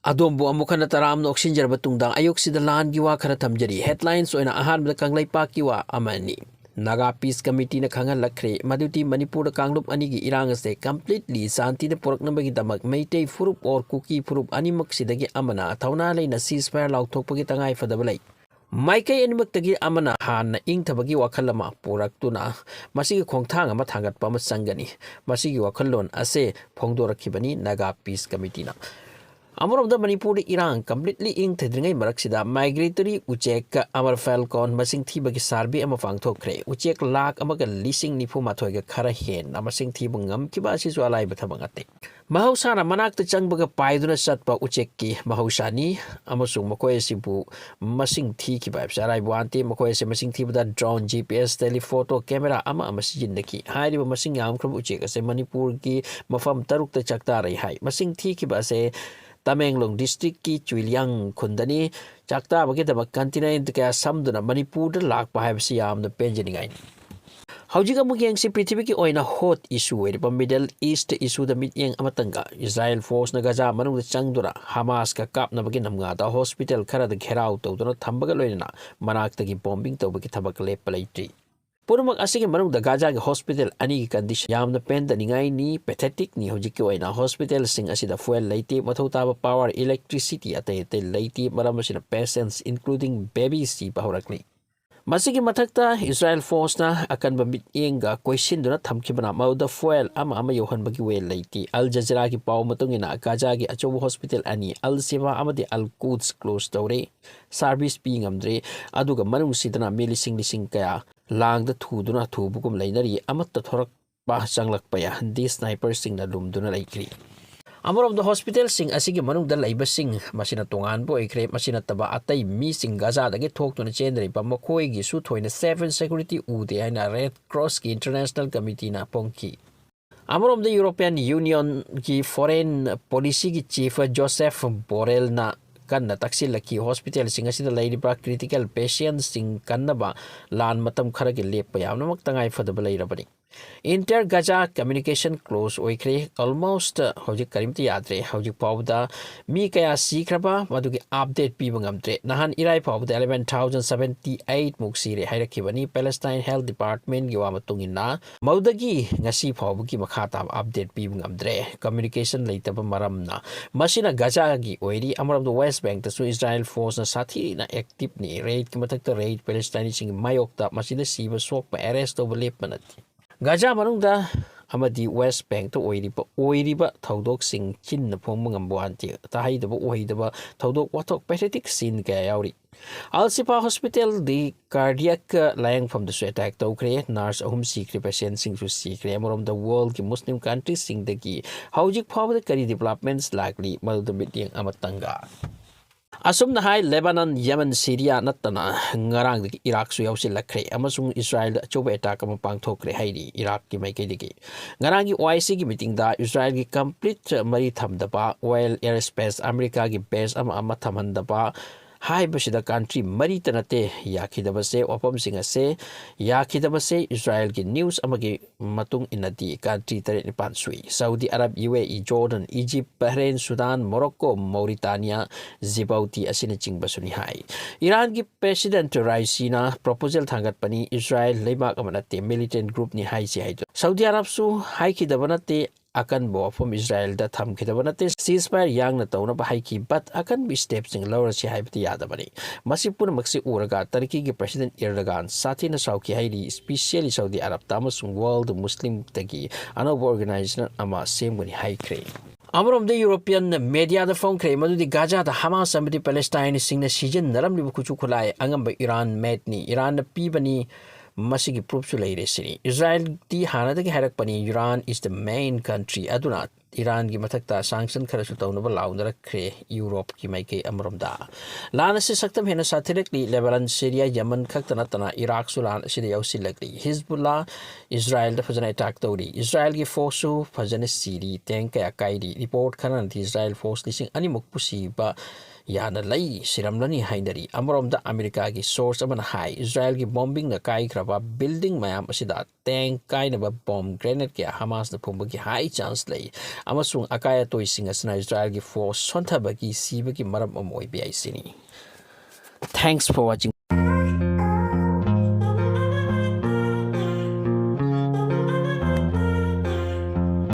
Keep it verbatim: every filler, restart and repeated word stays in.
ꯑꯗꯣꯝꯕꯨ ꯑꯃꯨꯛ ꯍꯟꯅ ꯇꯔꯥꯝꯅ ꯑꯣꯛꯁꯤꯟꯖꯔꯕ ꯇꯨꯡꯗ, ꯑꯌꯨꯛꯁꯤꯗ ꯂꯥꯟꯒꯤ ꯋꯥ ꯈꯔ ꯊꯝꯖꯔꯤ꯫ Headlines ꯑꯣꯏꯅ ꯑꯍꯥꯟꯕꯗ ꯀꯪꯂꯩꯄꯥꯛꯀꯤ ꯋꯥ ꯑꯃꯅꯤ꯫ ꯅꯥꯒꯥ Peace Committeeꯅ ꯈꯪꯍꯜꯂꯛꯈ꯭ꯔꯦ, ꯃꯗꯨꯗꯤ ꯃꯅꯤꯄꯨꯔꯗ ꯀꯥꯡꯂꯨꯞ ꯑꯅꯤꯒꯤ ꯏꯔꯥꯡ ꯑꯁꯦ completely ꯁꯥꯟꯇꯤꯗ ꯄꯨꯔꯛꯅꯕꯒꯤꯗꯃꯛ ꯃꯩꯇꯩ ꯐꯨꯔꯨꯞ or ꯀꯨꯀꯤ ꯐꯨꯔꯨꯞ ꯑꯅꯤꯃꯛꯁꯤꯗꯒꯤ ꯑꯃꯅ ꯊꯧꯅꯥ ꯂꯩꯅ ceasefire ꯂꯥꯎꯊꯣꯛꯄꯒꯤ ꯇꯉꯥꯏ ꯐꯗꯕ ꯂꯩ꯫ ꯃꯥꯏꯀꯩ ꯑꯅꯤꯃꯛꯇꯒꯤ ꯑꯃꯅ ꯍꯥꯟꯅ ꯏꯪꯊꯕꯒꯤ ꯋꯥꯈꯜ ꯑꯃ ꯄꯨꯔꯛꯇꯨꯅ ꯃꯁꯤꯒꯤ ꯈꯣꯡꯊꯥꯡ ꯑꯃ ꯊꯥꯡꯒꯠꯄ ꯑꯃ ꯆꯪꯒꯅꯤ꯫ ꯃꯁꯤꯒꯤ ꯋꯥꯈꯜꯂꯣꯟ ꯑꯁꯦ ꯐꯣꯡꯗꯣꯔꯛꯈꯤꯕꯅꯤ ꯅꯥꯒꯥ Peace Committeeꯅ꯫ ꯑꯃꯔꯣꯝꯗ ꯃꯅꯤꯄꯨꯔꯗ ꯏꯔꯥꯡ completely ꯏꯪꯊꯗ꯭ꯔꯤꯉꯩ ꯃꯔꯛꯁꯤꯗ migratory ꯎꯆꯦꯛ Amur Falcon ꯃꯁꯤꯡ ꯊꯤꯕꯒꯤ survey ꯑꯃ ꯄꯥꯡꯊꯣꯛꯈ꯭ꯔꯦ꯫ ꯎꯆꯦꯛ ꯂꯥꯈ ꯑꯃꯒ ꯂꯤꯁꯤꯡ ꯅꯤꯐꯨ ꯃꯥꯊꯣꯏꯒ ꯈꯔ ꯍꯦꯟꯅ ꯃꯁꯤꯡ ꯊꯤꯕ ꯉꯝꯈꯤꯕ ꯑꯁꯤꯁꯨ ꯑꯂꯥꯏꯕ ꯊꯕꯛ ꯅꯠꯇꯦ꯫ ꯃꯍꯧꯁꯥꯅ ꯃꯅꯥꯛꯇ ꯆꯪꯕꯒ ꯄꯥꯏꯗꯨꯅ ꯆꯠꯄ ꯎꯆꯦꯛꯀꯤ ꯃꯍꯧꯁꯥꯅꯤ, ꯑꯃꯁꯨꯡ ꯃꯈꯣꯏ ꯑꯁꯤꯕꯨ ꯃꯁꯤꯡ ꯊꯤꯈꯤꯕ ꯍꯥꯏꯕꯁꯤ ꯑꯔꯥꯏꯕ ꯋꯥ ꯅꯠꯇꯦ꯫ ꯃꯈꯣꯏ ꯑꯁꯤ ꯃꯁꯤꯡ ꯊꯤꯕꯗ drone, G P S, telephoto camera ꯑꯃ ꯑꯃ ꯁꯤꯖꯤꯟꯅꯈꯤ꯫ ꯍꯥꯏꯔꯤꯕ ꯃꯁꯤꯡ ꯌꯥꯝꯈ꯭ꯔꯕ ꯎꯆꯦꯛ ꯑꯁꯦ ꯃꯅꯤꯄꯨꯔꯒꯤ ꯃꯐꯝ ꯇꯔꯨꯛꯇ ꯆꯥꯛꯇꯥꯔꯩ ꯍꯥꯏ꯫ ꯃꯁꯤꯡ ꯊꯤꯈꯤꯕ ꯑꯁꯦ ꯇꯃꯦꯡꯂꯣꯡ districtꯀꯤ ꯆꯨꯏꯂꯤꯌꯥꯡ ꯈꯨꯟꯗꯅꯤ꯫ ꯆꯥꯛꯇꯥꯕꯒꯤꯗꯃꯛ continent ꯀꯌꯥ ꯁꯝꯗꯨꯅ ꯃꯅꯤꯄꯨꯔꯗ ꯂꯥꯛꯄ ꯍꯥꯏꯕꯁꯤ ꯌꯥꯝꯅ ꯄꯦꯟꯖꯅꯤꯡꯉꯥꯏꯅꯤ꯫ ꯍꯧꯖꯤꯛ ꯑꯃꯨꯛ ꯌꯦꯡꯁꯤ ꯄ꯭ꯔꯤꯊꯤꯕꯤꯒꯤ ꯑꯣꯏꯅ hot issue ꯑꯣꯏꯔꯤꯕ Middle East issueꯗ ꯃꯤꯠꯌꯦꯡ ꯑꯃꯇꯪꯒ꯫ Israel forceꯅ ꯒꯖꯥ ꯃꯅꯨꯡꯗ ꯆꯪꯗꯨꯅ ꯍꯃꯥꯁꯀ ꯀꯥꯞꯅꯕꯒꯤ ꯅꯝꯒꯥꯗ hospital ꯈꯔꯗ ꯘꯦꯔꯥꯎ ꯇꯧꯗꯨꯅ ꯊꯝꯕꯒ ꯂꯣꯏꯅꯅ ꯃꯅꯥꯛꯇꯒꯤ bombing ꯇꯧꯕꯒꯤ ꯊꯕꯛ ꯂꯦꯞꯄ ꯂꯩꯇ꯭ꯔꯤ꯫ ꯄꯨꯝꯅꯃꯛ ꯑꯁꯤꯒꯤ ꯃꯅꯨꯡꯗ ꯒꯥꯖꯥꯒꯤ hospital ꯑꯅꯤꯒꯤ condition ꯌꯥꯝꯅ ꯄꯦꯟꯗꯅꯤꯡꯉꯥꯏꯅꯤ, patheticꯅꯤ꯫ ꯍꯧꯖꯤꯛꯀꯤ ꯑꯣꯏꯅ hospitalꯁꯤꯡ ꯑꯁꯤꯗ fuel ꯂꯩꯇꯦ, ꯃꯊꯧ ꯇꯥꯕ power, electricity ꯑꯇꯩ ꯑꯇꯩ ꯂꯩꯇꯦ꯫ ꯃꯔꯝ ꯑꯁꯤꯅ patients, including babies, ꯁꯤꯕ ꯍꯧꯔꯛꯂꯤ꯫ ꯃꯁꯤꯒꯤ ꯃꯊꯛꯇ Israel forceꯅ ꯑꯀꯟꯕ ꯃꯤꯠꯌꯦꯡꯒ ꯀꯣꯏꯁꯤꯟꯗꯨꯅ ꯊꯝꯈꯤꯕꯅ ꯃꯗꯨꯗ fuel ꯑꯃ ꯑꯃ ꯌꯧꯍꯟꯕꯒꯤ way ꯂꯩꯇꯦ꯫ Al Jazeeraꯒꯤ ꯄꯥꯎ ꯃꯇꯨꯡ ꯏꯟꯅ, ꯒꯥꯖꯥꯒꯤ ꯑꯆꯧꯕ hospital ꯑꯅꯤ, Al Shifa ꯑꯃꯗꯤ Al Quds, close ꯇꯧꯔꯦ꯫ Service ꯄꯤ ꯉꯝꯗ꯭ꯔꯦ, ꯑꯗꯨꯒ ꯃꯅꯨꯡꯁꯤꯗꯅ ꯃꯤ ꯂꯤꯁꯤꯡ ꯂꯤꯁꯤꯡ ꯀꯌꯥ ꯂꯥꯡꯗ ꯊꯨꯗꯨꯅ ꯊꯨꯕꯒꯨꯝ ꯂꯩꯅꯔꯤ꯫ ꯑꯃꯠꯇ ꯊꯣꯔꯛꯄ ꯆꯪꯂꯛꯄ ꯌꯥꯍꯟꯗꯦ, sniperꯁꯤꯡꯅ ꯂꯨꯝꯗꯨꯅ ꯂꯩꯈ꯭ꯔꯤ꯫ ꯑꯃꯔꯣꯝꯗ hospitalꯁꯤꯡ ꯑꯁꯤꯒꯤ ꯃꯅꯨꯡꯗ ꯂꯩꯕꯁꯤꯡ ꯃꯁꯤꯅ ꯇꯣꯉꯥꯟꯕ ꯑꯣꯏꯈ꯭ꯔꯦ꯫ ꯃꯁꯤ ꯅꯠꯇꯕ ꯑꯇꯩ ꯃꯤꯁꯤꯡ ꯒꯥꯖꯥꯗꯒꯤ ꯊꯣꯛꯇꯨꯅ ꯆꯦꯟꯗ꯭ꯔꯤꯕ ꯃꯈꯣꯏꯒꯤꯁꯨ ꯊꯣꯏꯅ safe and security ꯎꯗꯦ ꯍꯥꯏꯅ Red Crossꯀꯤ International Committeeꯅ ꯐꯣꯡꯈꯤ꯫ ꯑꯃꯔꯣꯝꯗ European Unionꯒꯤ foreign policyꯒꯤ chief Joseph Borrellꯅ ꯀꯟꯅ ꯇꯛꯁꯤꯜꯂꯛꯈꯤ꯫ Hospitalꯁꯤꯡ ꯑꯁꯤꯗ ꯂꯩꯔꯤꯕ critical patientꯁꯤꯡ ꯀꯟꯅꯕ ꯂꯥꯟ ꯃꯇꯝ ꯈꯔꯒꯤ ꯂꯦꯞꯄ ꯌꯥꯝꯅꯃꯛ ꯇꯉꯥꯏ ꯐꯗꯕ ꯂꯩꯔꯕꯅꯤ꯫ Inter Gaza communication close ꯑꯣꯏꯈ꯭ꯔꯦ꯫ Almost ꯍꯧꯖꯤꯛ ꯀꯔꯤꯝꯇ ꯌꯥꯗ꯭ꯔꯦ꯫ ꯍꯧꯖꯤꯛ ꯐꯥꯎꯕꯗ ꯃꯤ ꯀꯌꯥ ꯁꯤꯈ꯭ꯔꯕ, ꯃꯗꯨꯒꯤ update ꯄꯤꯕ ꯉꯝꯗ꯭ꯔꯦ꯫ ꯅꯍꯥꯟ ꯏꯔꯥꯏ ꯐꯥꯎꯕꯗ eleven thousand seventy eight ꯃꯨꯛ ꯁꯤꯔꯦ ꯍꯥꯏꯔꯛꯈꯤꯕꯅꯤ꯫ Palestine Health Departmentꯀꯤ ꯋꯥ ꯃꯇꯨꯡ ꯏꯟꯅ, ꯃꯗꯨꯗꯒꯤ ꯉꯁꯤ ꯐꯥꯎꯕꯒꯤ ꯃꯈꯥ ꯇꯥꯕ update ꯄꯤꯕ ꯉꯝꯗ꯭ꯔꯦ꯫ Communication ꯂꯩꯇꯕ ꯃꯔꯝꯅ꯫ ꯃꯁꯤꯅ ꯒꯖꯥꯒꯤ ꯑꯣꯏꯔꯤ꯫ ꯑꯃꯔꯣꯝꯗ West Bankꯇꯁꯨ Israel forceꯅ ꯁꯥꯊꯤꯅ activeꯅꯤ꯫ Raidꯀꯤ ꯃꯊꯛꯇ raid, Palestineꯁꯤꯡꯒꯤ ꯃꯥꯌꯣꯛꯇ꯫ ꯃꯁꯤꯗ ꯁꯤꯕ ꯁꯣꯛꯄ, arrest ꯇꯧꯕ ꯂꯦꯞꯄ ꯅꯠꯇꯦ꯫ ꯒꯖꯥ ꯃꯅꯨꯡꯗ ꯑꯃꯗꯤ West Bankꯇ ꯑꯣꯏꯔꯤꯕ, ꯑꯣꯏꯔꯤꯕ ꯊꯧꯗꯣꯛꯁꯤꯡ ꯆꯤꯟꯅ ꯐꯣꯡꯕ ꯉꯝꯕ ꯋꯥ ꯅꯠꯇꯦ꯫ ꯇꯥꯍꯩꯗꯕ, ꯎꯍꯩꯗꯕ ꯊꯧꯗꯣꯛ ꯋꯥꯊꯣꯛ, pathetic scene ꯀꯌꯥ ꯌꯥꯎꯔꯤ꯫ Al Shifa Hospitalꯗꯤ cardiac ꯂꯥꯌꯦꯡꯐꯝꯗꯁꯨ attack ꯇꯧꯈ꯭ꯔꯦ꯫ Nurse ꯑꯍꯨꯝ ꯁꯤꯈ꯭ꯔꯦ, patientꯁꯤꯡꯁꯨ ꯁꯤꯈ꯭ꯔꯦ꯫ ꯑꯃꯔꯣꯝꯗ worldꯀꯤ Muslim countryꯁꯤꯡꯗꯒꯤ ꯍꯧꯖꯤꯛ ꯐꯥꯎꯕꯗ ꯀꯔꯤ developments ꯂꯥꯛꯂꯤ, ꯃꯗꯨꯗ ꯃꯤꯠꯌꯦꯡ ꯑꯃꯇꯪꯒ꯫ ꯑꯁꯨꯝꯅ ꯍꯥꯏ, Lebanon, Yemen, Syria ꯅꯠꯇꯅ ꯉꯔꯥꯡꯗꯒꯤ Iraqꯁꯨ ꯌꯥꯎꯁꯤꯜꯂꯛꯈ꯭ꯔꯦ ꯑꯃꯁꯨꯡ Israelꯗ ꯑꯆꯧꯕ attack ꯑꯃ ꯄꯥꯡꯊꯣꯛꯈ꯭ꯔꯦ ꯍꯥꯏꯔꯤ Iraqꯀꯤ ꯃꯥꯏꯀꯩꯗꯒꯤ꯫ ꯉꯔꯥꯡꯒꯤ OICꯒꯤ meetingꯗ Israelꯒꯤ complete ꯃꯔꯤ ꯊꯝꯗꯕ, oil, airspace, Americaꯒꯤ base ꯑꯃ ꯑꯃ ꯊꯝꯍꯟꯗꯕ, ꯍꯥꯏꯕꯁꯤꯗ country ꯃꯔꯤꯇ ꯅꯠꯇꯦ ꯌꯥꯈꯤꯗꯕꯁꯦ꯫ ꯋꯥꯐꯝꯁꯤꯡ ꯑꯁꯦ ꯌꯥꯈꯤꯗꯕꯁꯦ Israelꯒꯤ news ꯑꯃꯒꯤ ꯃꯇꯨꯡ ꯏꯟꯅꯗꯤ country ꯇꯔꯦꯠ ꯅꯤꯄꯥꯟ ꯁꯨꯏ꯫ Saudi Arab, UAE, Jordan, Egypt, Bahrain, Sudan, Morocco, Mauritania, Djibouti ꯑꯁꯤꯅꯆꯤꯡꯕꯁꯨꯅꯤ ꯍꯥꯏ꯫ Iranꯒꯤ President Raisiꯅ proposal ꯊꯥꯡꯒꯠꯄꯅꯤ, Israel ꯂꯩꯕꯥꯛ ꯑꯃ ꯅꯠꯇꯦ, militant groupꯅꯤ ꯍꯥꯏꯁꯤ ꯍꯥꯏꯗꯨ꯫ Saudi Arabꯁꯨ ꯍꯥꯏꯈꯤꯗꯕ ꯅꯠꯇꯦ, ꯑꯀꯟꯕ ꯋꯥꯐꯝ Israelꯗ ꯊꯝꯈꯤꯗꯕ ꯅꯠꯇꯦ, ceasefire ꯌꯥꯡꯅ ꯇꯧꯅꯕ ꯍꯥꯏꯈꯤ, but ꯑꯀꯟꯕ stepꯁꯤꯡ ꯂꯧꯔꯁꯤ ꯍꯥꯏꯕꯗꯤ ꯌꯥꯗꯕꯅꯤ꯫ ꯃꯁꯤ ꯄꯨꯝꯅꯃꯛꯁꯤ ꯎꯔꯒ Turkeyꯒꯤ President Erdogan ꯁꯥꯊꯤꯅ ꯁꯥꯎꯈꯤ ꯍꯥꯏꯔꯤ, especially Saudi Arabꯇ ꯑꯃꯁꯨꯡ world Muslimꯗꯒꯤ ꯑꯅꯧꯕ organization ꯑꯃ ꯁꯦꯝꯒꯅꯤ ꯍꯥꯏꯈ꯭ꯔꯦ꯫ ꯑꯃꯔꯣꯝꯗ European mediaꯗ ꯐꯣꯡꯈ꯭ꯔꯦ ꯃꯗꯨꯗꯤ ꯒꯥꯖꯥꯗ Hamas ꯑꯃꯗꯤ Palestineꯁꯤꯡꯅ ꯁꯤꯖꯤꯟꯅꯔꯝꯂꯤꯕ ꯈꯨꯠꯁꯨ ꯈꯨꯠꯂꯥꯏ ꯑꯉꯝꯕ Iran madeꯅꯤ, Iranꯅ ꯄꯤꯕꯅꯤ, ꯃꯁꯤꯒꯤ proofꯁꯨ ꯂꯩꯔꯦ ꯁꯤꯅꯤ꯫ Israelꯗꯤ ꯍꯥꯟꯅꯗꯒꯤ ꯍꯥꯏꯔꯛꯄꯅꯤ, Iran is the main country, ꯑꯗꯨꯅ ꯏꯔꯥꯟꯒꯤ ꯃꯊꯛꯇ ꯁꯥꯡꯁꯟ ꯈꯔꯁꯨ ꯇꯧꯅꯕ ꯂꯥꯎꯅꯔꯛꯈ꯭ꯔꯦ ꯌꯨꯔꯣꯞꯀꯤ ꯃꯥꯏꯀꯩ ꯑꯃꯔꯣꯝꯗ꯫ ꯂꯥꯟ ꯑꯁꯤ ꯁꯛꯇꯝ ꯍꯦꯟꯅ ꯁꯥꯊꯤꯔꯛꯂꯤ꯫ ꯂꯦꯕꯅꯟ, ꯁꯤꯔꯤꯌꯥ, ꯌꯃꯟ ꯈꯛꯇ ꯅꯠꯇꯅ ꯏꯔꯥꯛꯁꯨ ꯂꯥꯟ ꯑꯁꯤꯗ ꯌꯥꯎꯁꯤꯜꯂꯛꯂꯤ꯫ ꯍꯤꯖꯕꯨꯜꯂꯥ ꯏꯁꯔꯥꯌꯦꯜꯗ ꯐꯖꯅ ꯑꯦꯇꯥꯛ ꯇꯧꯔꯤ꯫ ꯏꯁꯔꯥꯌꯦꯜꯒꯤ ꯐꯣꯔꯁꯁꯨ ꯐꯖꯅ ꯁꯤꯔꯤ꯫ ꯇꯦꯡ ꯀꯌꯥ ꯀꯥꯏꯔꯤ꯫ ꯔꯤꯄꯣꯔꯠ ꯈꯔꯅꯗꯤ ꯏꯁꯔꯥꯌꯦꯜ ꯐꯣꯔꯁ ꯂꯤꯁꯤꯡ ꯑꯅꯤꯃꯨꯛꯄꯨ ꯁꯤꯕ ꯌꯥꯅ ꯂꯩ, ꯁꯤꯔꯝꯂꯅꯤ ꯍꯥꯏꯅꯔꯤ꯫ ꯑꯃꯔꯣꯝꯗ ꯑꯃꯦꯔꯤꯀꯥꯒꯤ ꯁꯣꯔꯁ ꯑꯃꯅ ꯍꯥꯏ, ꯏꯁꯔꯥꯌꯦꯜꯒꯤ ꯕꯣꯝꯕꯤꯡꯅ ꯀꯥꯏꯈ꯭ꯔꯕ ꯕꯤꯜꯗꯤꯡ ꯃꯌꯥꯝ ꯑꯁꯤꯗ ꯇꯦꯡ ꯀꯥꯏꯅꯕ ꯕꯣꯝ ꯒ꯭ꯔꯦꯅꯦꯗ ꯀꯌꯥ ꯍꯃꯥꯁꯅ ꯐꯨꯝꯕꯒꯤ ꯍꯥꯏ ꯆꯥꯟꯁ ꯂꯩ ꯑꯃꯁꯨꯡ ꯑꯀꯥꯏ ꯑꯇꯣꯏꯁꯤꯡ ꯑꯁꯤꯅ ꯏꯁꯔꯥꯌꯦꯜꯒꯤ ꯐꯣꯔꯁ ꯁꯣꯟꯊꯕꯒꯤ, ꯁꯤꯕꯒꯤ ꯃꯔꯝ ꯑꯃ ꯑꯣꯏꯕ ꯌꯥꯏ ꯁꯤꯅꯤ꯫ Thanks for watching.